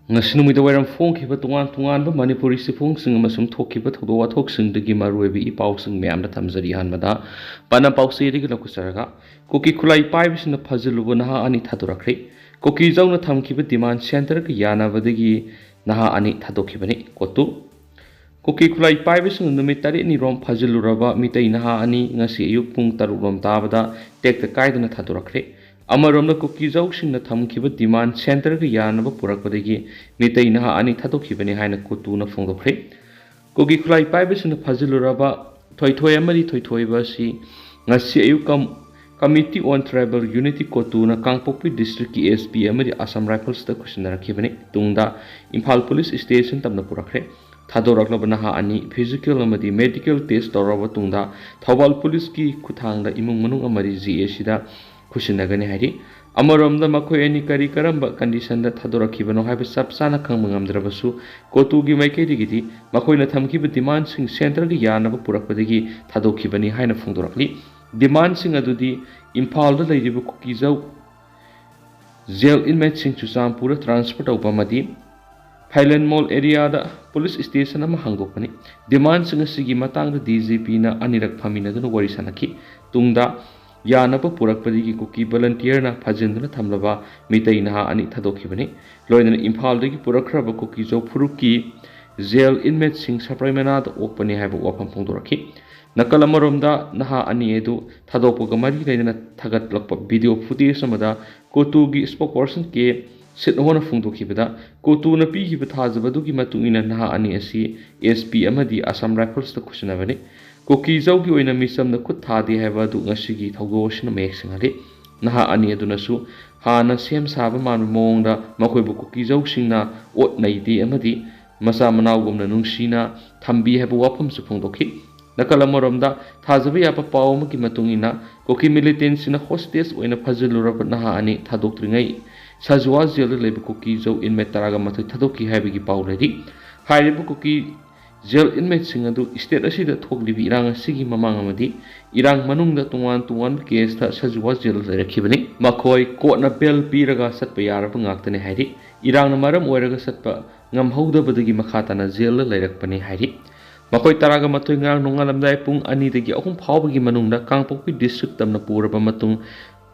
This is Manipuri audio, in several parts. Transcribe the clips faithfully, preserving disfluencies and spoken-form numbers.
ꯉꯁꯤ ꯅꯨꯃꯤꯗꯥꯡ ꯋꯥꯏꯔꯝ ꯐꯣꯡꯈꯤꯕ ꯇꯣꯉꯥꯟ ꯇꯣꯉꯥꯟꯕ ꯃꯅꯤꯄꯨꯔꯤ ꯆꯦꯐꯣꯡꯁꯤꯡ ꯑꯃꯁꯨꯡ ꯊꯣꯛꯈꯤꯕ ꯊꯧꯗꯣꯛ ꯋꯥꯊꯣꯛꯁꯤꯡꯗꯒꯤ ꯃꯔꯨꯑꯣꯏꯕ ꯏ ꯄꯥꯎꯁꯤꯡ ꯃꯌꯥꯝꯗ ꯊꯝꯖꯔꯤ꯫ ꯑꯍꯥꯟꯕꯗ ꯄꯥꯟꯅꯝ ꯄꯥꯎꯆꯦꯗꯒꯤ ꯂꯧꯈꯠꯆꯔꯒ, ꯀꯨꯀꯤ ꯈꯨꯠꯂꯥꯏ ꯄꯥꯏꯕꯁꯤꯡꯅ ꯐꯥꯖꯤꯜꯂꯨꯕ ꯅꯍꯥ ꯑꯅꯤ ꯊꯥꯗꯣꯔꯛꯈ꯭ꯔꯦ꯫ ꯀꯨꯀꯤꯖꯧꯅ ꯊꯝꯈꯤꯕ demand centreꯒ ꯌꯥꯅꯕꯗꯒꯤ ꯅꯍꯥ ꯑꯅꯤ ꯊꯥꯗꯣꯛꯈꯤꯕꯅꯤ꯫ ꯀꯣꯇꯨ꯫ ꯀꯨꯀꯤ ꯈꯨꯠꯂꯥꯏ ꯄꯥꯏꯕꯁꯤꯡꯅ ꯅꯨꯃꯤꯠ ꯇꯔꯦꯠꯅꯤꯔꯣꯝ ꯐꯥꯖꯤꯜꯂꯨꯔꯕ ꯃꯤꯇꯩ ꯅꯍꯥ ꯑꯅꯤ ꯉꯁꯤ ꯑꯌꯨꯛ ꯄꯨꯡ ꯇꯔꯨꯛ ꯔꯣꯝ ꯇꯥꯕꯗ ꯇꯦꯛꯇ ꯀꯥꯏꯗꯅ ꯊꯥꯗꯣꯔꯛꯈ꯭ꯔꯦ꯫ ꯑꯃꯔꯣꯝꯗ, ꯀꯨꯀꯤꯖꯧꯁꯤꯡꯅ ꯊꯝꯈꯤꯕ demand centreꯒ ꯌꯥꯅꯕ ꯄꯨꯔꯛꯄꯗꯒꯤ ꯃꯤꯇꯩ ꯅꯍꯥ ꯑꯅꯤ ꯊꯥꯗꯣꯛꯈꯤꯕꯅꯤ ꯍꯥꯏꯅ ꯀꯣꯇꯨꯅ ꯐꯣꯡꯗꯣꯛꯈ꯭ꯔꯦ꯫ ꯀꯨꯀꯤ ꯈꯨꯠꯂꯥꯏ ꯄꯥꯏꯕꯁꯤꯡꯅ ꯐꯥꯖꯤꯜꯂꯨꯔꯕ ꯊꯣꯏꯊꯣꯏ ꯑꯃꯗꯤ ꯊꯣꯏꯊꯣꯏꯕ ꯑꯁꯤ ꯉꯁꯤ ꯑꯌꯨꯛ ꯀꯝ-, Committee on Tribal Unity ꯀꯣꯇꯨꯅ Kangpokpi districtꯀꯤ S P ꯑꯃꯗꯤ Assam Riflesꯇ ꯈꯨꯠꯁꯤꯟꯅꯔꯛꯈꯤꯕꯅꯤ꯫ ꯇꯨꯡꯗ ꯏꯝꯐꯥꯜ police station ꯇꯝꯅ ꯄꯨꯔꯛꯈ꯭ꯔꯦ꯫ ꯊꯥꯗꯣꯔꯛꯂꯕ ꯅꯍꯥ ꯑꯅꯤ physical ꯑꯃꯗꯤ medical test ꯇꯧꯔꯕ ꯃꯇꯨꯡꯗ ꯊꯧꯕꯥꯜ policeꯀꯤ ꯈꯨꯠꯊꯥꯡꯗ ꯏꯃꯨꯡ ꯃꯅꯨꯡ ꯑꯃꯗꯤ G A Cꯗ ꯈꯨꯠꯁꯤꯟꯅꯒꯅꯤ ꯍꯥꯏꯔꯤ꯫ ꯑꯃꯔꯣꯝꯗ, ꯃꯈꯣꯏ ꯑꯅꯤ ꯀꯔꯤ ꯀꯔꯝꯕ conditionꯗ ꯊꯥꯗꯣꯔꯛꯈꯤꯕꯅꯣ ꯍꯥꯏꯕ ꯆꯞ ꯆꯥꯅ ꯈꯪꯕ ꯉꯝꯗ꯭ꯔꯕꯁꯨ, ꯀꯣꯇꯨꯒꯤ ꯃꯥꯏꯀꯩꯗꯒꯤꯗꯤ ꯃꯈꯣꯏꯅ ꯊꯝꯈꯤꯕ demandꯁꯤꯡ centreꯒ ꯌꯥꯅꯕ ꯄꯨꯔꯛꯄꯗꯒꯤ ꯊꯥꯗꯣꯛꯈꯤꯕꯅꯤ ꯍꯥꯏꯅ ꯐꯣꯡꯗꯣꯔꯛꯂꯤ꯫ Demandꯁꯤꯡ ꯑꯗꯨꯗꯤ ꯏꯝꯐꯥꯜꯗ ꯂꯩꯔꯤꯕ ꯀꯨꯀꯤꯖꯧ jail inmateꯁꯤꯡ ꯆꯨꯔꯆꯥꯟꯄꯨꯔꯗ transfer ꯇꯧꯕ ꯑꯃꯗꯤ ꯐꯥꯏꯂꯦꯟꯃꯣꯜ areaꯗ police station ꯑꯃ ꯍꯥꯡꯗꯣꯛꯄꯅꯤ꯫ Demandꯁꯤꯡ ꯑꯁꯤꯒꯤ ꯃꯇꯥꯡꯗ D G Pꯅ ꯑꯅꯤꯔꯛ ꯐꯝꯃꯤꯟꯅꯗꯨꯅ ꯋꯥꯔꯤ ꯁꯥꯅꯈꯤ꯫ ꯇꯨꯡꯗ ꯌꯥꯅꯕ ꯄꯨꯔꯛꯄꯗꯒꯤ ꯀꯨꯀꯤ volunteerꯅ ꯐꯥꯖꯤꯟꯗꯨꯅ ꯊꯝꯂꯕ ꯃꯤꯇꯩ ꯅꯍꯥ ꯑꯅꯤ ꯊꯥꯗꯣꯛꯈꯤꯕꯅꯤ꯫ ꯂꯣꯏꯅꯅ ꯏꯝꯐꯥꯜꯗꯒꯤ ꯄꯨꯔꯛꯈ꯭ꯔꯕ ꯀꯨꯀꯤꯖꯧ ꯐꯨꯔꯨꯞꯀꯤ jail inmateꯁꯤꯡ ꯁꯄ꯭ꯔꯩ ꯃꯅꯥꯗ ꯑꯣꯛꯄꯅꯤ ꯍꯥꯏꯕ ꯋꯥꯐꯝ ꯐꯣꯡꯗꯣꯔꯛꯈꯤ꯫ ꯅꯥꯀꯜ ꯑꯃꯔꯣꯝꯗ, ꯅꯍꯥ ꯑꯅꯤ ꯑꯗꯨ ꯊꯥꯗꯣꯛꯄꯒ ꯃꯔꯤ ꯂꯩꯅꯅ ꯊꯥꯒꯠꯂꯛꯄ video footage ꯑꯃꯗ ꯀꯣꯇꯨꯒꯤ spokesperson K ꯁꯤꯠꯍꯣꯅ ꯐꯣꯡꯗꯣꯛꯈꯤꯕꯗ, ꯀꯣꯇꯨꯅ ꯄꯤꯈꯤꯕ ꯊꯥꯖꯕ ꯑꯗꯨꯒꯤ ꯃꯇꯨꯡ ꯏꯟꯅ ꯅꯍꯥ ꯑꯅꯤ ꯑꯁꯤ S P ꯑꯃꯗꯤ Assam Riflesꯇ ꯈꯨꯠꯁꯤꯟꯅꯕꯅꯤ꯫ ꯀꯨꯀꯤꯖꯧꯒꯤ ꯑꯣꯏꯅ ꯃꯤꯆꯝꯗ ꯈꯨꯠ ꯊꯥꯗꯦ ꯍꯥꯏꯕ ꯑꯗꯨ ꯉꯁꯤꯒꯤ ꯊꯧꯗꯣꯛ ꯑꯁꯤꯅ ꯃꯌꯦꯛ ꯁꯦꯡꯍꯜꯂꯤ꯫ ꯅꯍꯥ ꯑꯅꯤ ꯑꯗꯨꯅꯁꯨ ꯍꯥꯟꯅ ꯁꯦꯝ ꯁꯥꯕ ꯃꯥꯟꯕ ꯃꯑꯣꯡꯗ ꯃꯈꯣꯏꯕꯨ ꯀꯨꯀꯤꯖꯧꯁꯤꯡꯅ ꯑꯣꯠ ꯅꯩꯗꯦ ꯑꯃꯗꯤ ꯃꯆꯥ ꯃꯅꯥꯎꯒꯨꯝꯅ ꯅꯨꯡꯁꯤꯅ ꯊꯝꯕꯤ ꯍꯥꯏꯕ ꯋꯥꯐꯝꯁꯨ ꯐꯣꯡꯗꯣꯛꯈꯤ꯫ ꯅꯥꯀꯜ ꯑꯃꯔꯣꯝꯗ, ꯊꯥꯖꯕ ꯌꯥꯕ ꯄꯥꯎ ꯑꯃꯒꯤ ꯃꯇꯨꯡ ꯏꯟꯅ, ꯀꯨꯀꯤ militantꯁꯤꯡꯅ hostage ꯑꯣꯏꯅ ꯐꯥꯖꯤꯜꯂꯨꯔꯕ ꯅꯍꯥ ꯑꯅꯤ ꯊꯥꯗꯣꯛꯇ꯭ꯔꯤꯉꯩ ꯁꯖꯋꯥ jailꯗ ꯂꯩꯕ ꯀꯨꯀꯤꯖꯧ inmate ꯇꯔꯥꯒ ꯃꯥꯊꯣꯏ ꯊꯥꯗꯣꯛꯈꯤ ꯍꯥꯏꯕꯒꯤ ꯄꯥꯎ ꯂꯩꯔꯤ꯫ ꯍꯥꯏꯔꯤꯕ ꯀꯨꯀꯤ ꯖꯦꯜ ꯏꯟꯃꯦꯠꯁꯤꯡ ꯑꯗꯨ ꯁ꯭ꯇꯦꯠ ꯑꯁꯤꯗ ꯊꯣꯛꯂꯤꯕ ꯏꯔꯥꯡ ꯑꯁꯤꯒꯤ ꯃꯃꯥꯡ ꯑꯃꯗꯤ ꯏꯔꯥꯡ ꯃꯅꯨꯡꯗ ꯇꯣꯉꯥꯟ ꯇꯣꯉꯥꯟꯕ ꯀꯦꯁꯇ ꯁꯖꯤꯋꯥ ꯖꯦꯜꯗ ꯂꯩꯔꯛꯈꯤꯕꯅꯤ꯫ ꯃꯈꯣꯏ ꯀꯣꯔꯠꯅ ꯕꯦꯜ ꯄꯤꯔꯒ ꯆꯠꯄ ꯌꯥꯔꯕ ꯉꯥꯛꯇꯅꯤ ꯍꯥꯏꯔꯤ꯫ ꯏꯔꯥꯡꯅ ꯃꯔꯝ ꯑꯣꯏꯔꯒ ꯆꯠꯄ ꯉꯝꯍꯧꯗꯕꯗꯒꯤ ꯃꯈꯥ ꯇꯥꯅ ꯖꯦꯜꯗ ꯂꯩꯔꯛꯄꯅꯤ ꯍꯥꯏꯔꯤ꯫ ꯃꯈꯣꯏ ꯇꯔꯥꯒ ꯃꯥꯊꯣꯏ ꯉꯔꯥꯡ ꯅꯣꯡꯉꯥꯜꯂꯝꯗꯥꯏ ꯄꯨꯡ ꯑꯅꯤꯗꯒꯤ ꯑꯍꯨꯝ ꯐꯥꯎꯕꯒꯤ ꯃꯅꯨꯡꯗ ꯀꯥꯡꯄꯣꯛꯄꯤ ꯗꯤꯁꯇ꯭ꯔꯤꯛ ꯇꯝꯅ ꯄꯨꯔꯕ ꯃꯇꯨꯡ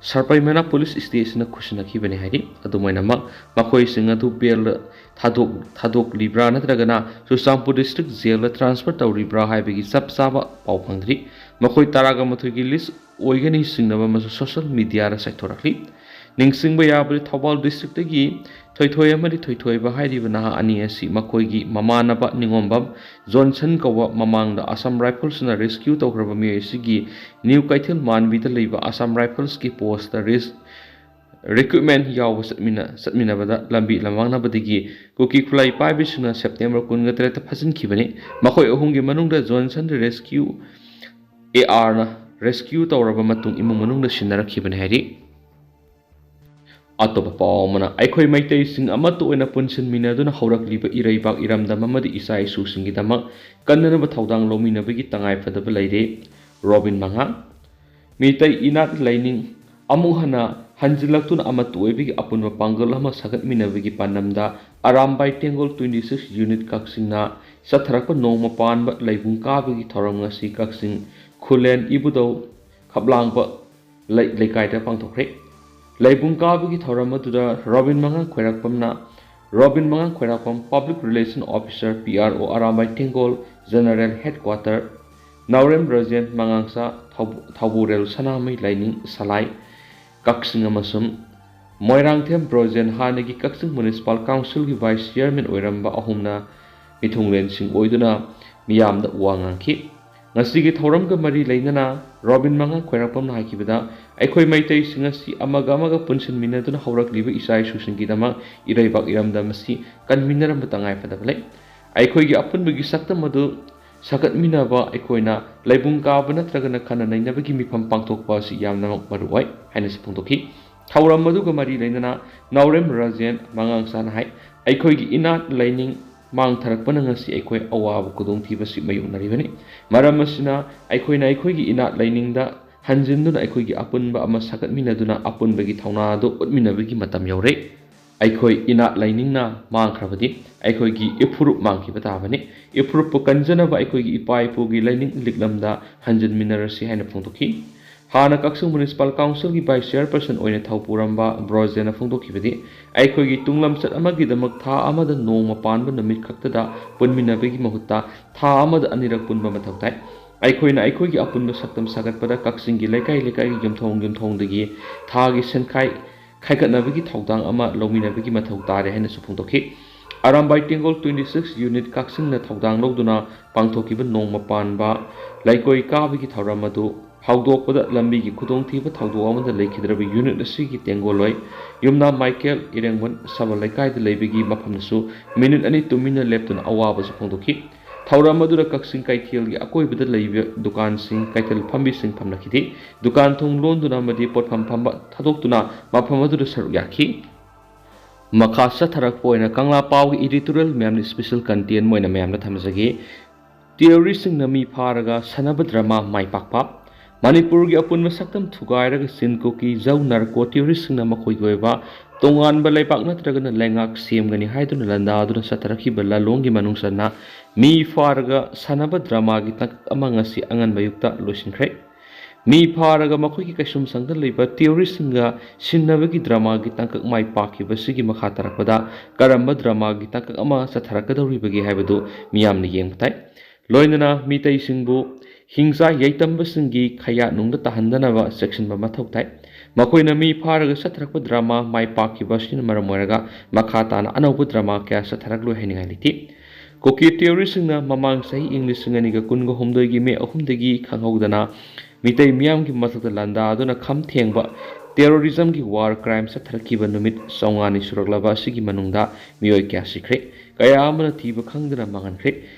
ꯁꯔꯄꯩꯃꯅꯥ ꯄꯨꯂꯤꯁ ꯁ꯭ꯇꯦꯁꯟꯗ ꯈꯨꯠꯁꯤꯟꯅꯈꯤꯕꯅꯤ ꯍꯥꯏꯔꯤ꯫ ꯑꯗꯨꯃꯥꯏꯅꯃꯛ ꯃꯈꯣꯏꯁꯤꯡ ꯑꯗꯨ ꯕꯦꯜꯗ ꯊꯥꯗꯣꯛ-, ꯊꯥꯗꯣꯛꯂꯤꯕ꯭ꯔꯥ ꯅꯠꯇ꯭ꯔꯒꯅ ꯆꯨꯔꯆꯥꯟꯄꯨꯔ ꯗꯤꯁꯇ꯭ꯔꯤꯛ ꯖꯦꯜꯗ ꯇ꯭ꯔꯥꯟꯁꯐꯔ ꯇꯧꯔꯤꯕ꯭ꯔꯥ ꯍꯥꯏꯕꯒꯤ ꯆꯞ ꯆꯥꯕ ꯄꯥꯎ ꯐꯪꯗ꯭ꯔꯤ꯫ ꯃꯈꯣꯏ ꯇꯔꯥꯒ ꯃꯥꯊꯣꯏꯒꯤ ꯂꯤꯁ ꯑꯣꯏꯒꯅꯤ ꯆꯤꯡꯅꯕ ꯑꯃꯁꯨ ꯁꯣꯁꯤꯌꯦꯜ ꯃꯤꯗꯤꯌꯥꯗ ꯆꯥꯏꯊꯣꯔꯛꯂꯤ꯫ ꯅꯤꯡꯁꯤꯡꯕ ꯌꯥꯕꯗꯤ, ꯊꯧꯕꯥꯜ ꯗꯤꯁꯇ꯭ꯔꯤꯛꯇꯒꯤ ꯊꯣꯏꯊꯣꯏ ꯑꯃꯗꯤ ꯊꯣꯏꯊꯣꯏꯕ ꯍꯥꯏꯔꯤꯕ ꯅꯍꯥ ꯑꯅꯤ ꯑꯁꯤ ꯃꯈꯣꯏꯒꯤ ꯃꯃꯥꯟꯅꯕ ꯅꯤꯉꯣꯝꯕꯝ ꯖꯣꯟꯁꯟ ꯀꯧꯕ ꯃꯃꯥꯡꯗ ꯑꯁꯥꯝ ꯔꯥꯏꯐꯜꯁꯅ ꯔꯦꯁꯀ꯭ꯌꯨ ꯇꯧꯈ꯭ꯔꯕ ꯃꯤꯑꯣꯏ ꯑꯁꯤꯒꯤ ꯅ꯭ꯌꯨ ꯀꯩꯊꯦꯜ ꯃꯥꯟꯕꯤꯗ ꯂꯩꯕ ꯑꯁꯥꯝ ꯔꯥꯏꯐꯜꯁꯀꯤ ꯄꯣꯁꯇ ꯔꯤꯁ-, ꯔꯤꯀ꯭ꯔꯨꯠꯃꯦꯟ ꯌꯥꯎꯕ ꯆꯠꯃꯤꯟꯅ-, ꯆꯠꯃꯤꯟꯅꯕꯗ ꯂꯝꯕꯤ ꯂꯝꯃꯥꯡꯅꯕꯗꯒꯤ ꯀꯨꯀꯤ ꯈꯨꯠꯂꯥꯏ ꯄꯥꯏꯕꯁꯤꯡꯅ ꯁꯦꯞꯇꯦꯝꯕꯔ ꯀꯨꯟꯒ ꯇꯔꯦꯠꯇ ꯐꯥꯖꯤꯟꯈꯤꯕꯅꯤ꯫ ꯃꯈꯣꯏ ꯑꯍꯨꯝꯒꯤ ꯃꯅꯨꯡꯗ ꯖꯣꯟꯁꯟ ꯔꯦꯁꯀ꯭ꯌꯨ, ARꯅ ꯔꯦꯁꯀ꯭ꯌꯨ ꯇꯧꯔꯕ ꯃꯇꯨꯡ ꯏꯃꯨꯡ ꯃꯅꯨꯡꯗ ꯁꯤꯟꯅꯔꯛꯈꯤꯕꯅꯤ ꯍꯥꯏꯔꯤ꯫ ꯑꯇꯣꯞꯄ ꯄꯥꯎ ꯑꯃꯅ, ꯑꯩꯈꯣꯏ ꯃꯩꯇꯩꯁꯤꯡ ꯑꯃꯠꯇ ꯑꯣꯏꯅ ꯄꯨꯟꯁꯤꯟꯃꯤꯟꯅꯗꯨꯅ ꯍꯧꯔꯛꯂꯤꯕ ꯏꯔꯩꯕꯥꯛ ꯏꯔꯝꯗꯝ ꯑꯃꯗꯤ ꯏꯆꯥ ꯏꯁꯨꯁꯤꯡꯒꯤꯗꯃꯛ ꯀꯟꯅꯅꯕ ꯊꯧꯗꯥꯡ ꯂꯧꯃꯤꯟꯅꯕꯒꯤ ꯇꯉꯥꯏꯐꯗꯕ ꯂꯩꯔꯦ꯫ ꯔꯣꯕꯤꯟ ꯃꯉꯥꯡ꯫ ꯃꯤꯇꯩ ꯏꯅꯥꯠ ꯂꯥꯏꯅꯤꯡ ꯑꯃꯨꯛ ꯍꯟꯅ ꯍꯟꯖꯤꯜꯂꯛꯇꯨꯅ ꯑꯃꯠꯇ ꯑꯣꯏꯕꯒꯤ ꯑꯄꯨꯟꯕ ꯄꯥꯡꯒꯜ ꯑꯃ ꯁꯥꯒꯠꯃꯤꯟꯅꯕꯒꯤ ꯄꯥꯟꯗꯝꯗ ꯑꯔꯥꯝꯕꯥꯏ ꯇꯦꯡꯒꯣꯜ twenty six unit ꯀꯛꯆꯤꯡꯅ ꯆꯠꯊꯔꯛꯄ ꯅꯣꯡꯃ ꯄꯥꯟꯕ ꯂꯩꯕꯨꯡ ꯀꯥꯕꯒꯤ ꯊꯧꯔꯝ ꯉꯁꯤ ꯀꯛꯆꯤꯡ ꯈꯨꯂꯦꯟ ꯏꯕꯨꯙꯧ ꯈꯞꯂꯥꯡꯕ ꯂꯩ-, ꯂꯩꯀꯥꯏꯗ ꯄꯥꯡꯊꯣꯛꯈ꯭ꯔꯦ꯫ ꯂꯩꯕꯨꯡ ꯀꯥꯕꯒꯤ ꯊꯧꯔꯝ ꯑꯗꯨꯗ ꯔꯣꯕꯤꯟ ꯃꯉꯥꯡ ꯈ꯭ꯋꯥꯏꯔꯥꯛꯄꯝꯅ, ꯔꯣꯕꯤꯟ ꯃꯉꯥꯡ ꯈ꯭ꯋꯥꯏꯔꯥꯛꯄꯝ, Public Relation Officer, P R O, Arambai ꯇꯦꯡꯒꯣꯜ, General Headquarter, ꯅꯥꯎꯔꯦꯝ ꯔꯥꯖꯦꯟ ꯃꯉꯥꯡꯁꯥ, ꯊꯧꯕ-, ꯊꯧꯕꯨꯔꯦꯜ ꯁꯅꯥꯃꯍꯤ ꯂꯥꯏꯅꯤꯡ ꯁꯂꯥꯏ, ꯀꯛꯆꯤꯡ ꯑꯃꯁꯨꯡ ꯃꯣꯏꯔꯥꯡꯊꯦꯝ ꯕ꯭ꯔꯣꯖꯦꯟ, ꯍꯥꯟꯅꯒꯤ ꯀꯛꯆꯤꯡ Municipal Councilꯒꯤ Vice Chairman ꯑꯣꯏꯔꯝꯕ ꯑꯍꯨꯝꯅ ꯃꯤꯊꯨꯡꯂꯦꯟꯁꯤꯡ ꯑꯣꯏꯗꯨꯅ ꯃꯤꯌꯥꯝꯗ ꯋꯥ ꯉꯥꯡꯈꯤ꯫ ꯉꯁꯤꯒꯤ ꯊꯧꯔꯝꯒ ꯃꯔꯤ ꯂꯩꯅꯅ ꯔꯣꯕꯤꯟ ꯃꯉꯥꯡ ꯈ꯭ꯋꯥꯏꯔꯥꯛꯄꯝꯅ ꯍꯥꯏꯈꯤꯕꯗ, ꯑꯩꯈꯣꯏ ꯃꯩꯇꯩꯁꯤꯡ ꯑꯁꯤ ꯑꯃꯒ ꯑꯃꯒ ꯄꯨꯟꯁꯤꯟꯃꯤꯟꯅꯗꯨꯅ ꯍꯧꯔꯛꯂꯤꯕ ꯏꯆꯥ ꯏꯁꯨꯁꯤꯡꯒꯤꯗꯃꯛ ꯏꯔꯩꯕꯥꯛ ꯏꯔꯝꯗꯝ ꯑꯁꯤ ꯀꯟꯃꯤꯟꯅꯔꯝꯕ ꯇꯉꯥꯏꯐꯗꯕ ꯂꯩ꯫ ꯑꯩꯈꯣꯏꯒꯤ ꯑꯄꯨꯟꯕꯒꯤ ꯁꯛꯇꯝ ꯑꯗꯨ ꯁꯥꯒꯠꯃꯤꯟꯅꯕ ꯑꯩꯈꯣꯏꯅ ꯂꯩꯕꯨꯡ ꯀꯥꯕ ꯅꯠꯇ꯭ꯔꯒꯅ ꯈꯟꯅ ꯅꯩꯅꯕꯒꯤ ꯃꯤꯐꯝ ꯄꯥꯡꯊꯣꯛꯄ ꯑꯁꯤ ꯌꯥꯝꯅꯃꯛ ꯃꯔꯨ ꯑꯣꯏ ꯍꯥꯏꯅꯁꯨ ꯐꯣꯡꯗꯣꯛꯈꯤ꯫ ꯊꯧꯔꯝ ꯑꯗꯨꯒ ꯃꯔꯤ ꯂꯩꯅꯅ ꯅꯥꯎꯔꯦꯝ ꯔꯥꯖꯦꯟ ꯃꯉꯥꯡꯁꯥꯅ ꯍꯥꯏ, ꯑꯩꯈꯣꯏꯒꯤ ꯏꯅꯥꯠ ꯂꯥꯏꯅꯤꯡ ꯃꯥꯡꯊꯔꯛꯄꯅ ꯉꯁꯤ ꯑꯩꯈꯣꯏ ꯑꯋꯥꯕ ꯈꯨꯗꯣꯡꯊꯤꯕꯁꯤ ꯃꯥꯌꯣꯛꯅꯔꯤꯕꯅꯤ꯫ ꯃꯔꯝ ꯑꯁꯤꯅ ꯑꯩꯈꯣꯏꯅ ꯑꯩꯈꯣꯏꯒꯤ ꯏꯅꯥꯠ ꯂꯥꯏꯅꯤꯡꯗ ꯍꯟꯖꯤꯟꯗꯨꯅ ꯑꯩꯈꯣꯏꯒꯤ ꯑꯄꯨꯟꯕ ꯑꯃ ꯁꯥꯒꯠꯃꯤꯟꯅꯗꯨꯅ ꯑꯄꯨꯟꯕꯒꯤ ꯊꯧꯅꯥ ꯑꯗꯨ ꯎꯠꯃꯤꯟꯅꯕꯒꯤ ꯃꯇꯝ ꯌꯧꯔꯦ꯫ ꯑꯩꯈꯣꯏ ꯏꯅꯥꯠ ꯂꯥꯏꯅꯤꯡꯅ ꯃꯥꯡꯈ꯭ꯔꯕꯗꯤ ꯑꯩꯈꯣꯏꯒꯤ ꯏꯐꯨꯔꯨꯞ ꯃꯥꯡꯈꯤꯕ ꯇꯥꯕꯅꯤ꯫ ꯏꯐꯨꯔꯨꯞꯄꯨ ꯀꯟꯖꯅꯕ ꯑꯩꯈꯣꯏꯒꯤ ꯏꯄꯥ ꯏꯄꯨꯒꯤ ꯂꯥꯏꯅꯤꯡ ꯂꯤꯛꯂꯝꯗ ꯍꯟꯖꯤꯟꯃꯤꯟꯅꯔꯁꯤ ꯍꯥꯏꯅ ꯐꯣꯡꯗꯣꯛꯈꯤ꯫ ꯍꯥꯟꯅ ꯀꯛꯆꯤꯡ ꯃ꯭ꯌꯨꯅꯤꯁꯤꯄꯥꯜ ꯀꯥꯎꯟꯁꯤꯜꯒꯤ ꯚꯥꯏꯁ ꯆꯤꯌꯔꯄꯔꯁꯟ ꯑꯣꯏꯅ ꯊꯧ ꯄꯨꯔꯝꯕ ꯕ꯭ꯔꯣꯖꯦꯅ ꯐꯣꯡꯗꯣꯛꯈꯤꯕꯗꯤ, ꯑꯩꯈꯣꯏꯒꯤ ꯇꯨꯡꯂꯝꯆꯠ ꯑꯃꯒꯤꯗꯃꯛ ꯊꯥ ꯑꯃꯗ ꯅꯣꯡꯃ ꯄꯥꯟꯕ ꯅꯨꯃꯤꯠ ꯈꯛꯇꯗ ꯄꯨꯟꯃꯤꯟꯅꯕꯒꯤ ꯃꯍꯨꯠꯇ ꯊꯥ ꯑꯃꯗ ꯑꯅꯤꯔꯛ ꯄꯨꯟꯕ ꯃꯊꯧ ꯇꯥꯏ꯫ ꯑꯩꯈꯣꯏꯅ ꯑꯩꯈꯣꯏꯒꯤ ꯑꯄꯨꯟꯕ ꯁꯛꯇꯝ ꯁꯥꯒꯠꯄꯗ ꯀꯛꯆꯤꯡꯒꯤ ꯂꯩꯀꯥꯏ ꯂꯩꯀꯥꯏꯒꯤ ꯌꯨꯝꯊꯣꯡ ꯌꯨꯝꯊꯣꯡꯗꯒꯤ ꯊꯥꯒꯤ ꯁꯦꯟꯈꯥꯏ ꯈꯥꯏꯒꯠꯅꯕꯒꯤ ꯊꯧꯗꯥꯡ ꯑꯃ ꯂꯧꯃꯤꯟꯅꯕꯒꯤ ꯃꯊꯧ ꯇꯥꯔꯦ ꯍꯥꯏꯅꯁꯨ ꯐꯣꯡꯗꯣꯛꯈꯤ꯫ ꯑꯔꯥꯝꯕꯥꯏ ꯇꯦꯡꯒꯣꯜ twenty six unit ꯀꯛꯆꯤꯡꯅ ꯊꯧꯗꯥꯡ ꯂꯧꯗꯨꯅ ꯄꯥꯡꯊꯣꯛꯈꯤꯕ ꯅꯣꯡꯃ ꯄꯥꯟꯕ ꯂꯩꯀꯣꯏ ꯀꯥꯕꯒꯤ ꯊꯧꯔꯝ ꯑꯗꯨ ꯍꯧꯗꯣꯛꯄꯗ ꯂꯝꯕꯤꯒꯤ ꯈꯨꯗꯣꯡꯊꯤꯕ ꯊꯧꯗꯣꯛ ꯑꯃꯗ ꯂꯩꯈꯤꯗ꯭ꯔꯕ unit ꯑꯁꯤꯒꯤ ꯇꯦꯡꯒꯣꯜꯂꯣꯏ ꯌꯨꯝꯅꯥꯝ ꯃꯥꯏꯀꯦꯜ ꯏꯔꯦꯡꯕꯟ ꯁꯕꯜ ꯂꯩꯀꯥꯏꯗ ꯂꯩꯕꯒꯤ ꯃꯐꯝꯗꯁꯨ ꯃꯤꯅꯤꯠ ꯑꯅꯤ ꯇꯨꯃꯤꯟꯅ ꯂꯦꯞꯇꯨꯅ ꯑꯋꯥꯕꯁꯨ ꯐꯣꯡꯗꯣꯛꯈꯤ꯫ ꯊꯧꯔꯝ ꯑꯗꯨꯗ ꯀꯛꯆꯤꯡ ꯀꯩꯊꯦꯜꯒꯤ ꯑꯀꯣꯏꯕꯗ ꯂꯩꯕ ꯗꯨꯀꯥꯟꯁꯤꯡ, ꯀꯩꯊꯦꯜ ꯐꯝꯕꯤꯁꯤꯡ ꯐꯝꯂꯛꯈꯤꯗꯦ꯫ ꯗꯨꯀꯥꯟ ꯊꯣꯡ ꯂꯣꯟꯗꯨꯅ ꯑꯃꯗꯤ ꯄꯣꯠꯐꯝ ꯐꯝꯕ ꯊꯥꯗꯣꯛꯇꯨꯅ ꯃꯐꯝ ꯑꯗꯨꯗ ꯁꯔꯨꯛ ꯌꯥꯈꯤ꯫ ꯃꯈꯥ ꯆꯠꯊꯔꯛꯄ ꯑꯣꯏꯅ ꯀꯪꯂꯥ ꯄꯥꯎꯒꯤ editorial ꯃꯌꯥꯝꯅ special content ꯑꯣꯏꯅ ꯃꯌꯥꯝꯗ ꯊꯝꯖꯒꯦ꯫ ꯇꯦꯔꯣꯔꯤꯁꯁꯤꯡꯅ ꯃꯤ ꯐꯥꯔꯒ ꯁꯥꯟꯅꯕ ꯗ꯭ꯔꯃꯥ ꯃꯥꯏ ꯄꯥꯛꯄ꯫ ꯃꯅꯤꯄꯨꯔꯒꯤ ꯑꯄꯨꯟꯕ ꯁꯛꯇꯝ ꯊꯨꯒꯥꯏꯔꯒ ꯆꯤꯟ ꯀꯨꯀꯤ ꯖꯧ ꯅꯥꯔꯀꯣ ꯇꯦꯔꯣꯔꯤꯁꯁꯤꯡꯅ ꯃꯈꯣꯏꯒꯤ ꯑꯣꯏꯕ ꯇꯣꯉꯥꯟꯕ ꯂꯩꯕꯥꯛ ꯅꯠꯇ꯭ꯔꯒꯅ ꯂꯩꯉꯥꯛ ꯁꯦꯝꯒꯅꯤ ꯍꯥꯏꯗꯨꯅ ꯂꯥꯟꯗꯥꯗꯨꯅ ꯆꯠꯊꯔꯛꯈꯤꯕ ꯂꯥꯂꯣꯡꯒꯤ ꯃꯅꯨꯡ ꯆꯟꯅ ꯃꯤ ꯐꯥꯔꯒ ꯁꯥꯟꯅꯕ ꯗ꯭ꯔꯃꯥꯒꯤ ꯇꯥꯡꯀꯛ ꯑꯃ ꯉꯁꯤ ꯑꯉꯟꯕ ꯑꯌꯨꯛꯇ ꯂꯣꯏꯁꯤꯟꯈ꯭ꯔꯦ꯫ ꯃꯤ ꯐꯥꯔꯒ ꯃꯈꯣꯏꯒꯤ ꯀꯩꯁꯨꯝꯁꯪꯗ ꯂꯩꯕ ꯇꯦꯔꯣꯔꯤꯁꯁꯤꯡꯒ ꯁꯤꯟꯅꯕꯒꯤ ꯗ꯭ꯔꯃꯥꯒꯤ ꯇꯥꯡꯀꯛ ꯃꯥꯏ ꯄꯥꯛꯈꯤꯕꯁꯤꯒꯤ ꯃꯈꯥ ꯇꯥꯔꯛꯄꯗ ꯀꯔꯝꯕ ꯗ꯭ꯔꯃꯥꯒꯤ ꯇꯥꯡꯀꯛ ꯑꯃ ꯆꯠꯊꯔꯛꯀꯗꯧꯔꯤꯕꯒꯦ ꯍꯥꯏꯕꯗꯨ ꯃꯤꯌꯥꯝꯅ ꯌꯦꯡꯕ ꯇꯥꯏ꯫ ꯂꯣꯏꯅꯅ ꯃꯤꯇꯩꯁꯤꯡꯕꯨ ꯍꯤꯡꯁꯥ ꯌꯩꯇꯝꯕꯁꯤꯡꯒꯤ ꯈꯌꯥꯠꯅꯨꯡꯗ ꯇꯥꯍꯟꯗꯅꯕ ꯆꯦꯛꯁꯤꯟꯕ ꯃꯊꯧ ꯇꯥꯏ꯫ ꯃꯈꯣꯏꯅ ꯃꯤ ꯐꯥꯔꯒ ꯆꯠꯊꯔꯛꯄ ꯗ꯭ꯔꯃꯥ ꯃꯥꯏ ꯄꯥꯛꯈꯤꯕ ꯑꯁꯤꯅ ꯃꯔꯝ ꯑꯣꯏꯔꯒ ꯃꯈꯥ ꯇꯥꯅ ꯑꯅꯧꯕ ꯗ꯭ꯔꯃꯥ ꯀꯌꯥ ꯆꯠꯊꯔꯛꯂꯣꯏ ꯍꯥꯏꯅꯤꯡꯉꯥꯏ ꯂꯩꯇꯦ꯫ ꯀꯨꯀꯤ ꯇꯦꯔꯣꯔꯤꯁꯁꯤꯡꯅ ꯃꯃꯥꯡ ꯆꯍꯤ ꯏꯪ ꯂꯤꯁꯤꯡ ꯑꯅꯤꯒ ꯀꯨꯟꯒ ꯍꯨꯝꯗꯣꯏꯒꯤ ꯃꯦ ꯑꯍꯨꯝꯗꯒꯤ ꯈꯪꯍꯧꯗꯅ ꯃꯤꯇꯩ ꯃꯤꯌꯥꯝꯒꯤ ꯃꯊꯛꯇ ꯂꯥꯟꯗꯥꯗꯨꯅ ꯈꯝ ꯊꯦꯡꯕ ꯇꯦꯔꯣꯔꯤꯖꯝꯒꯤ ꯋꯥꯔ ꯀ꯭ꯔꯥꯏꯝ ꯆꯠꯊꯔꯛꯈꯤꯕ ꯅꯨꯃꯤꯠ ꯆꯥꯝꯃꯉꯥꯅꯤ ꯁꯨꯔꯛꯂꯕ ꯑꯁꯤꯒꯤ ꯃꯅꯨꯡꯗ ꯃꯤꯑꯣꯏ ꯀꯌꯥ ꯁꯤꯈ꯭ꯔꯦ, ꯀꯌꯥ ꯑꯃꯅ ꯊꯤꯕ ꯈꯪꯗꯅ ꯃꯥꯡꯍꯟꯈ꯭ꯔꯦ꯫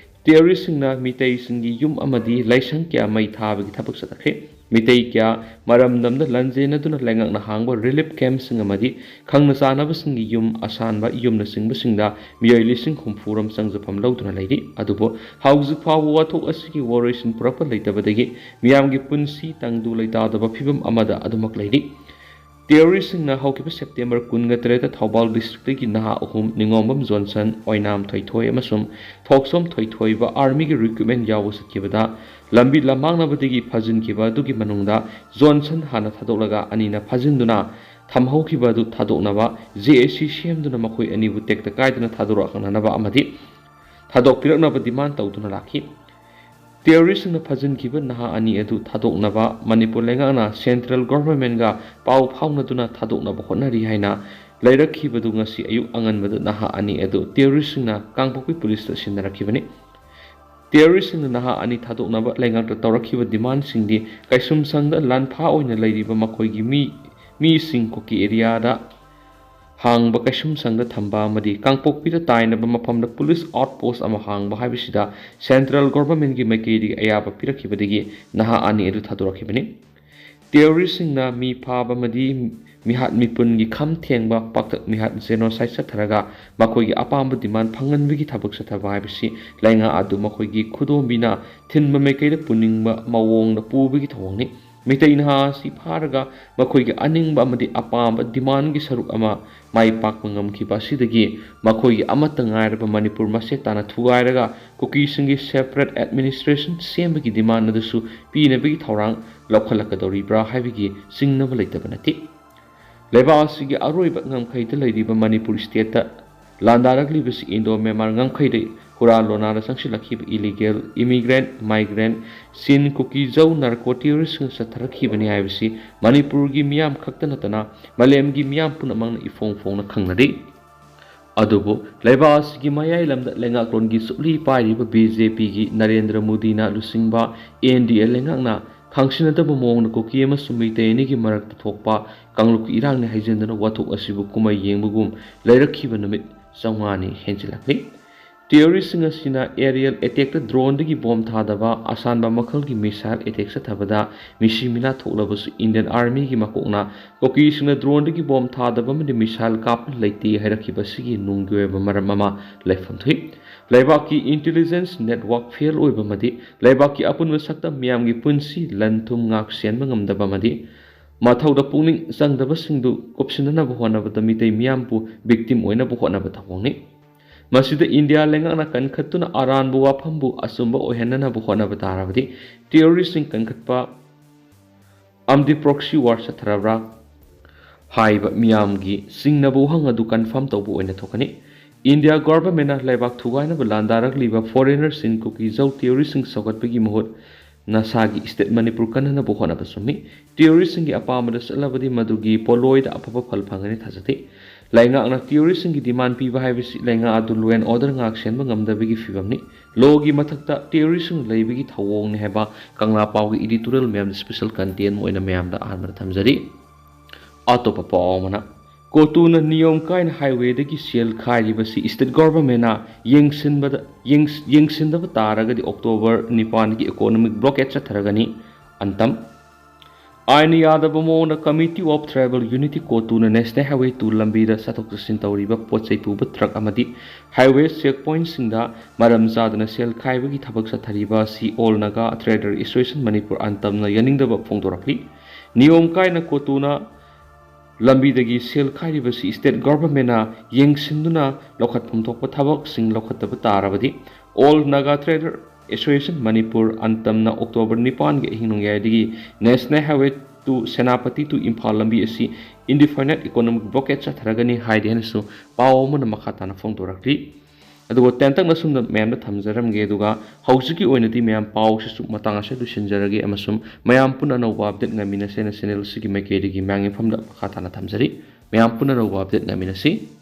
ꯇꯦꯔꯣꯔꯤꯁꯁꯤꯡꯅ ꯃꯤꯇꯩꯁꯤꯡꯒꯤ ꯌꯨꯝ ꯑꯃꯗꯤ ꯂꯥꯏꯁꯪ ꯀꯌꯥ ꯃꯩ ꯊꯥꯕꯒꯤ ꯊꯕꯛ ꯆꯠꯊꯈ꯭ꯔꯦ꯫ ꯃꯤꯇꯩ ꯀꯌꯥ ꯃꯔꯝꯗꯝꯗ ꯂꯥꯟꯖꯦꯟꯅꯗꯨꯅ ꯂꯩꯉꯥꯛꯅ ꯍꯥꯡꯕ relief campꯁꯤꯡ ꯑꯃꯗꯤ ꯈꯪꯅ ꯆꯥꯟꯅꯕꯁꯤꯡꯒꯤ ꯌꯨꯝ, ꯑꯁꯥꯟꯕ ꯌꯨꯝꯅꯆꯤꯡꯕꯁꯤꯡꯗ ꯃꯤꯑꯣꯏ ꯂꯤꯁꯤꯡ ꯍꯨꯝꯐꯨ ꯔꯣꯝ ꯆꯪꯖꯐꯝ ꯂꯧꯗꯨꯅ ꯂꯩꯔꯤ꯫ ꯑꯗꯨꯕꯨ ꯍꯧꯖꯤꯛ ꯐꯥꯎꯕ ꯋꯥꯊꯣꯛ ꯑꯁꯤꯒꯤ ꯋꯥꯔꯣꯏꯁꯤꯟ ꯄꯨꯔꯛꯄ ꯂꯩꯇꯕꯗꯒꯤ ꯃꯤꯌꯥꯝꯒꯤ ꯄꯨꯟꯁꯤ ꯇꯪꯗꯨ ꯂꯩꯇꯥꯗꯕ ꯐꯤꯕꯝ ꯑꯃꯗ ꯑꯗꯨꯃꯛ ꯂꯩꯔꯤ꯫ Terroristꯁꯤꯡꯅ ꯍꯧꯈꯤꯕ September ꯀꯨꯟꯒ ꯇꯔꯦꯠꯇ ꯊꯧꯕꯥꯜ districtꯇꯒꯤ ꯅꯍꯥ ꯑꯍꯨꯝ, ꯅꯤꯉꯣꯝꯕꯝ ꯖꯣꯟꯁꯟ, ꯑꯣꯏꯅꯥꯝ ꯊꯣꯏꯊꯣꯏ ꯑꯃꯁꯨꯡ ꯊꯣꯛꯁꯣꯝ ꯊꯣꯏꯊꯣꯏꯕ armyꯒꯤ recruitment ꯌꯥꯎꯕ ꯆꯠꯈꯤꯕꯗ ꯂꯝꯕꯤ ꯂꯝꯃꯥꯡꯅꯕꯗꯒꯤ ꯐꯥꯖꯤꯟꯈꯤꯕ ꯑꯗꯨꯒꯤ ꯃꯅꯨꯡꯗ ꯖꯣꯟꯁꯟ ꯍꯥꯟꯅ ꯊꯥꯗꯣꯛꯂꯒ ꯑꯅꯤꯅ ꯐꯥꯖꯤꯟꯗꯨꯅ ꯊꯝꯍꯧꯈꯤꯕ ꯑꯗꯨ ꯊꯥꯗꯣꯛꯅꯕ JAC ꯁꯦꯝꯗꯨꯅ ꯃꯈꯣꯏ ꯑꯅꯤꯕꯨ ꯇꯦꯛꯇ ꯀꯥꯏꯗꯅ ꯊꯥꯗꯣꯔꯛꯅꯅꯕ ꯑꯃꯗꯤ ꯊꯥꯗꯣꯛꯄꯤꯔꯛꯅꯕ demand ꯇꯧꯗꯨꯅ ꯂꯥꯛꯈꯤ꯫ Terroristꯁꯤꯡꯅ ꯐꯥꯖꯤꯟꯈꯤꯕ ꯅꯍꯥ ꯑꯅꯤ ꯑꯗꯨ ꯊꯥꯗꯣꯛꯅꯕ ꯃꯅꯤꯄꯨꯔ ꯂꯩꯉꯥꯛꯅ central governmentꯒ ꯄꯥꯎ ꯐꯥꯎꯅꯗꯨꯅ ꯊꯥꯗꯣꯛꯅꯕ ꯍꯣꯠꯅꯔꯤ ꯍꯥꯏꯅ ꯂꯩꯔꯛꯈꯤꯕꯗꯨ ꯉꯁꯤ ꯑꯌꯨꯛ ꯑꯉꯟꯕꯗ ꯅꯍꯥ ꯑꯅꯤ ꯑꯗꯨ terroristꯁꯤꯡꯅ ꯀꯥꯡꯄꯣꯛꯄꯤ policeꯇ ꯁꯤꯟꯅꯔꯛꯈꯤꯕꯅꯤ꯫ Terroristꯁꯤꯡꯅ ꯅꯍꯥ ꯑꯅꯤ ꯊꯥꯗꯣꯛꯅꯕ ꯂꯩꯉꯥꯛꯇ ꯇꯧꯔꯛꯈꯤꯕ demandꯁꯤꯡꯗꯤ ꯀꯩꯁꯨꯝꯁꯪꯗ ꯂꯥꯟꯐꯥ ꯑꯣꯏꯅ ꯂꯩꯔꯤꯕ ꯃꯈꯣꯏꯒꯤ ꯃꯤ, ꯃꯤꯁꯤꯡ ꯀꯨꯀꯤ areaꯗ ꯍꯥꯡꯕ ꯀꯩꯁꯨꯝꯁꯪꯗ ꯊꯝꯕ ꯑꯃꯗꯤ ꯀꯥꯡꯄꯣꯛꯄꯤꯗ ꯇꯥꯏꯅꯕ ꯃꯐꯝꯗ police outpost ꯑꯃ ꯍꯥꯡꯕ ꯍꯥꯏꯕꯁꯤꯗ central governmentꯀꯤ ꯃꯥꯏꯀꯩꯗꯒꯤ ꯑꯌꯥꯕ ꯄꯤꯔꯛꯈꯤꯕꯗꯒꯤ ꯅꯍꯥ ꯑꯅꯤ ꯑꯗꯨ ꯊꯥꯗꯣꯔꯛꯈꯤꯕꯅꯤ꯫ Terroristꯁꯤꯡꯅ ꯃꯤ ꯐꯥꯕ ꯑꯃꯗꯤ ꯃꯤꯍꯥꯠ ꯃꯤꯄꯨꯟꯒꯤ ꯈꯝ ꯊꯦꯡꯕ ꯄꯥꯛꯇꯛ ꯃꯤꯍꯥꯠ genocide ꯆꯠꯊꯔꯒ ꯃꯈꯣꯏꯒꯤ ꯑꯄꯥꯝꯕ demand ꯐꯪꯍꯟꯕꯒꯤ ꯊꯕꯛ ꯆꯠꯊꯕ ꯍꯥꯏꯕꯁꯤ ꯂꯩꯉꯥꯛ ꯑꯗꯨ ꯃꯈꯣꯏꯒꯤ ꯈꯨꯗꯣꯝꯕꯤꯅ ꯊꯤꯟꯕ ꯃꯥꯏꯀꯩꯗ ꯄꯨꯅꯤꯡꯕ ꯃꯑꯣꯡꯗ ꯄꯨꯕꯒꯤ ꯊꯧꯑꯣꯡꯅꯤ꯫ ꯃꯤꯇꯩ ꯅꯍꯥ ꯑꯁꯤ ꯐꯥꯔꯒ ꯃꯈꯣꯏꯒꯤ ꯑꯅꯤꯡꯕ ꯑꯃꯗꯤ ꯑꯄꯥꯝꯕ demandꯒꯤ ꯁꯔꯨꯛ ꯑꯃ ꯃꯥꯏ ꯄꯥꯛꯄ ꯉꯝꯈꯤꯕ ꯑꯁꯤꯗꯒꯤ ꯃꯈꯣꯏꯒꯤ ꯑꯃꯠꯇ ꯉꯥꯏꯔꯕ ꯃꯅꯤꯄꯨꯔ ꯃꯆꯦꯠ ꯇꯥꯅ ꯊꯨꯒꯥꯏꯔꯒ ꯀꯨꯀꯤꯁꯤꯡꯒꯤ separate administration ꯁꯦꯝꯕꯒꯤ demand ꯑꯗꯨꯁꯨ ꯄꯤꯅꯕꯒꯤ ꯊꯧꯔꯥꯡ ꯂꯧꯈꯠꯂꯛꯀꯗꯧꯔꯤꯕ꯭ꯔꯥ ꯍꯥꯏꯕꯒꯤ ꯆꯤꯡꯅꯕ ꯂꯩꯇꯕ ꯅꯠꯇꯦ꯫ ꯂꯩꯕꯥꯛ ꯑꯁꯤꯒꯤ ꯑꯔꯣꯏꯕ ꯉꯝꯈꯩꯗ ꯂꯩꯔꯤꯕ Manipur stateꯇ ꯂꯥꯟꯗꯥꯔꯛꯂꯤꯕꯁꯤ Indo Myanmar ꯉꯝꯈꯩꯗ ꯍꯨꯔꯥꯟ ꯂꯣꯟꯅꯥꯗ ꯆꯪꯁꯤꯜꯂꯛꯈꯤꯕ illegal immigrant, migrant, ꯆꯤꯟ, ꯀꯨꯀꯤ, ꯖꯧ, narco terroristꯁꯤꯡꯅ ꯆꯠꯊꯔꯛꯈꯤꯕꯅꯤ ꯍꯥꯏꯕꯁꯤ ꯃꯅꯤꯄꯨꯔꯒꯤ ꯃꯤꯌꯥꯝ ꯈꯛꯇ ꯅꯠꯇꯅ ꯃꯥꯂꯦꯝꯒꯤ ꯃꯤꯌꯥꯝ ꯄꯨꯝꯅꯃꯛꯅ ꯏꯐꯣꯡ ꯐꯣꯡꯅ ꯈꯪꯅꯔꯤ꯫ ꯑꯗꯨꯕꯨ ꯂꯩꯕꯥꯛ ꯑꯁꯤꯒꯤ ꯃꯌꯥꯏ ꯂꯝꯗ ꯂꯩꯉꯥꯛꯂꯣꯟꯒꯤ ꯆꯨꯞꯂꯤ ꯄꯥꯏꯔꯤꯕ BJPꯒꯤ ꯅꯔꯦꯟꯗ꯭ꯔ ꯃꯣꯗꯤꯅ ꯂꯨꯆꯤꯡꯕ NDA ꯂꯩꯉꯥꯛꯅ ꯈꯪꯁꯤꯟꯅꯗꯕ ꯃꯑꯣꯡꯗ ꯀꯨꯀꯤ ꯑꯃꯁꯨꯡ ꯃꯩꯇꯩ ꯑꯅꯤꯒꯤ ꯃꯔꯛꯇ ꯊꯣꯛꯄ ꯀꯥꯡꯂꯨꯞꯀꯤ ꯏꯔꯥꯡꯅꯤ ꯍꯥꯏꯖꯤꯟꯗꯨꯅ ꯋꯥꯊꯣꯛ ꯑꯁꯤꯕꯨ ꯀꯨꯝꯍꯩ ꯌꯦꯡꯕꯒꯨꯝ ꯂꯩꯔꯛꯈꯤꯕ ꯅꯨꯃꯤꯠ ꯆꯥꯝꯃꯉꯥꯅꯤ ꯍꯦꯟꯖꯤꯜꯂꯛꯂꯤ꯫ Terroristꯁꯤꯡ ꯑꯁꯤꯅ aerial attackꯇ droneꯗꯒꯤ ꯕꯣꯝ ꯊꯥꯗꯕ ꯑꯁꯥꯟꯕ ꯃꯈꯜꯒꯤ missile attack ꯆꯠꯊꯕꯗ ꯃꯤꯁꯤ ꯃꯤꯅꯥ ꯊꯣꯛꯂꯕꯁꯨ Indian Armyꯒꯤ ꯃꯀꯣꯛꯅ ꯀꯨꯀꯤꯁꯤꯡꯅ droneꯗꯒꯤ ꯕꯣꯝ ꯊꯥꯗꯕ ꯑꯃꯗꯤ missile ꯀꯥꯞꯄ ꯂꯩꯇꯦ ꯍꯥꯏꯔꯛꯈꯤꯕ ꯑꯁꯤꯒꯤ ꯅꯨꯡꯒꯤ ꯑꯣꯏꯕ ꯃꯔꯝ ꯑꯃ ꯂꯩꯐꯝ ꯊꯣꯛꯏ꯫ ꯂꯩꯕꯥꯛꯀꯤ intelligence network fail ꯑꯣꯏꯕ ꯑꯃꯗꯤ ꯂꯩꯕꯥꯛꯀꯤ ꯑꯄꯨꯟꯕ ꯁꯛꯇꯝ ꯃꯤꯌꯥꯝꯒꯤ ꯄꯨꯟꯁꯤ ꯂꯟ ꯊꯨꯝ ꯉꯥꯛ ꯁꯦꯟꯕ ꯉꯝꯗꯕ ꯑꯃꯗꯤ ꯃꯊꯧꯗ ꯄꯨꯛꯅꯤꯡ ꯆꯪꯗꯕꯁꯤꯡꯗꯨ ꯀꯨꯞꯁꯤꯟꯅꯅꯕ ꯍꯣꯠꯅꯕꯗ ꯃꯤꯇꯩ ꯃꯤꯌꯥꯝꯕꯨ victim ꯑꯣꯏꯅꯕ ꯍꯣꯠꯅꯕ ꯊꯧꯑꯣꯡꯅꯤ꯫ ꯃꯁꯤꯗ ꯏꯟꯗꯤꯌꯥ ꯂꯩꯉꯥꯛꯅ ꯀꯟꯈꯠꯇꯨꯅ ꯑꯔꯥꯟꯕ ꯋꯥꯐꯝꯕꯨ ꯑꯆꯨꯝꯕ ꯑꯣꯏꯍꯟꯅꯅꯕ ꯍꯣꯠꯅꯕ ꯇꯥꯔꯕꯗꯤ terroristꯁꯤꯡ ꯀꯟꯈꯠꯄ ꯑꯃꯗꯤ proxy war ꯆꯠꯊꯔꯕ꯭ꯔꯥ ꯍꯥꯏꯕ ꯃꯤꯌꯥꯝꯒꯤ ꯆꯤꯡꯅꯕ ꯋꯥꯍꯪ ꯑꯗꯨ confirm ꯇꯧꯕ ꯑꯣꯏꯅ ꯊꯣꯛꯀꯅꯤ꯫ ꯏꯟꯗꯤꯌꯥ governmentꯅ ꯂꯩꯕꯥꯛ ꯊꯨꯒꯥꯏꯅꯕ ꯂꯥꯟꯗꯥꯔꯛꯂꯤꯕ foreigners ꯀꯨꯀꯤ ꯖꯧ terroristꯁꯤꯡ ꯁꯧꯒꯠꯄꯒꯤ ꯃꯍꯨꯠ ꯅꯁꯥꯒꯤ state ꯃꯅꯤꯄꯨꯔ ꯀꯟꯅꯅꯕ ꯍꯣꯠꯅꯕ ꯆꯨꯝꯃꯤ꯫ Terroristꯁꯤꯡꯒꯤ ꯑꯄꯥꯝꯕꯗ ꯆꯠꯂꯕꯗꯤ ꯃꯗꯨꯒꯤ ꯄꯣꯠꯂꯣꯏꯗ ꯑꯐꯕ ꯐꯜ ꯐꯪꯒꯅꯤ ꯊꯥꯖꯗꯦ꯫ ꯂꯩꯉꯥꯛꯅ terroristꯁꯤꯡꯒꯤ demand ꯄꯤꯕ ꯍꯥꯏꯕꯁꯤ ꯂꯩꯉꯥꯛ ꯑꯗꯨ law and order ꯉꯥꯛ ꯁꯦꯟꯕ ꯉꯝꯗꯕꯒꯤ ꯐꯤꯕꯝꯅꯤ꯫ Lawꯒꯤ ꯃꯊꯛꯇ terroristꯁꯤꯡ ꯂꯩꯕꯒꯤ ꯊꯧꯑꯣꯡꯅꯤ ꯍꯥꯏꯕ ꯀꯪꯂꯥ ꯄꯥꯎꯒꯤ editorial ꯃꯌꯥꯝꯗ special content ꯑꯣꯏꯅ ꯃꯌꯥꯝꯗ ꯑꯍꯥꯟꯕꯗ ꯊꯝꯖꯔꯤ꯫ ꯑꯇꯣꯞꯄ ꯄꯥꯎ ꯑꯃꯅ, ꯀꯣꯇꯨꯅ ꯅꯤꯌꯣꯝ ꯀꯥꯏꯅ highwayꯗꯒꯤ ꯁꯦꯜ ꯈꯥꯏꯔꯤꯕꯁꯤ state governmentꯅ ꯌꯦꯡꯁꯤꯟꯕꯗ, ꯌꯦꯡꯁ-, ꯌꯦꯡꯁꯤꯟꯗꯕ ꯇꯥꯔꯒꯗꯤ October ꯅꯤꯄꯥꯟꯗꯒꯤ economic blockade ꯆꯠꯊꯔꯒꯅꯤ꯫ ꯑꯟꯇꯝ꯫ ꯑꯥꯏꯟ ꯌꯥꯗꯕ ꯃꯑꯣꯡꯗ Committee of Tribal Unity ꯀꯣꯇꯨꯅ National Highway two ꯂꯝꯕꯤꯗ ꯆꯠꯊꯣꯛ ꯆꯠꯁꯤꯟ ꯇꯧꯔꯤꯕ ꯄꯣꯠ ꯆꯩ ꯄꯨꯕ truck ꯑꯃꯗꯤ highway check pointꯁꯤꯡꯗ ꯃꯔꯝ ꯆꯥꯗꯅ ꯁꯦꯜ ꯈꯥꯏꯕꯒꯤ ꯊꯕꯛ ꯆꯠꯊꯔꯤꯕ ꯑꯁꯤ All Naga Trader Association Manipur, ꯑꯟꯇꯝꯅ ꯌꯥꯅꯤꯡꯗꯕ ꯐꯣꯡꯗꯣꯔꯛꯂꯤ꯫ ꯅꯤꯌꯣꯝ ꯀꯥꯏꯅ ꯀꯣꯇꯨꯅ ꯂꯝꯕꯤꯗꯒꯤ ꯁꯦꯜ ꯈꯥꯏꯔꯤꯕꯁꯤ state governmentꯅ ꯌꯦꯡꯁꯤꯟꯗꯨꯅ ꯂꯧꯈꯠꯐꯝ ꯊꯣꯛꯄ ꯊꯕꯛꯁꯤꯡ ꯂꯧꯈꯠꯇꯕ ꯇꯥꯔꯕꯗꯤ All Naga Trader Association Manipur, ꯑꯟꯇꯝꯅ October ꯅꯤꯄꯥꯟꯒꯤ ꯑꯍꯤꯡ ꯅꯣꯡꯌꯥꯏꯗꯒꯤ National Highway two Senapati to Imphal ꯂꯝꯕꯤ ꯑꯁꯤ indefinite economic blockade ꯆꯠꯊꯔꯒꯅꯤ ꯍꯥꯏꯔꯤ ꯍꯥꯏꯅꯁꯨ ꯄꯥꯎ ꯑꯃꯅ ꯃꯈꯥ ꯇꯥꯅ ꯐꯣꯡꯗꯣꯔꯛꯂꯤ꯫ ꯑꯗꯨꯒ ꯇꯦꯟꯇꯛꯅ ꯁꯨꯝꯅ ꯃꯌꯥꯝꯗ ꯊꯝꯖꯔꯝꯒꯦ, ꯑꯗꯨꯒ ꯍꯧꯖꯤꯛꯀꯤ ꯑꯣꯏꯅꯗꯤ ꯃꯌꯥꯝ ꯄꯥꯎꯁꯤꯁꯨ ꯃꯇꯥꯡ ꯑꯁꯤꯗ ꯂꯣꯏꯁꯤꯟꯖꯔꯒꯦ, ꯑꯃꯁꯨꯡ ꯃꯌꯥꯝ ꯄꯨꯟꯅ ꯑꯅꯧꯕ update ꯉꯥꯏꯃꯤꯟꯅꯁꯦꯅ channel ꯑꯁꯤꯒꯤ ꯃꯥꯏꯀꯩꯗꯒꯤ ꯃꯌꯥꯝꯒꯤ ꯃꯐꯝꯗ ꯃꯈꯥ ꯇꯥꯅ ꯊꯝꯖꯔꯤ꯫ ꯃꯌꯥꯝ ꯄꯨꯟꯅ ꯑꯅꯧꯕ update ꯉꯥꯏꯃꯤꯟꯅꯁꯤ꯫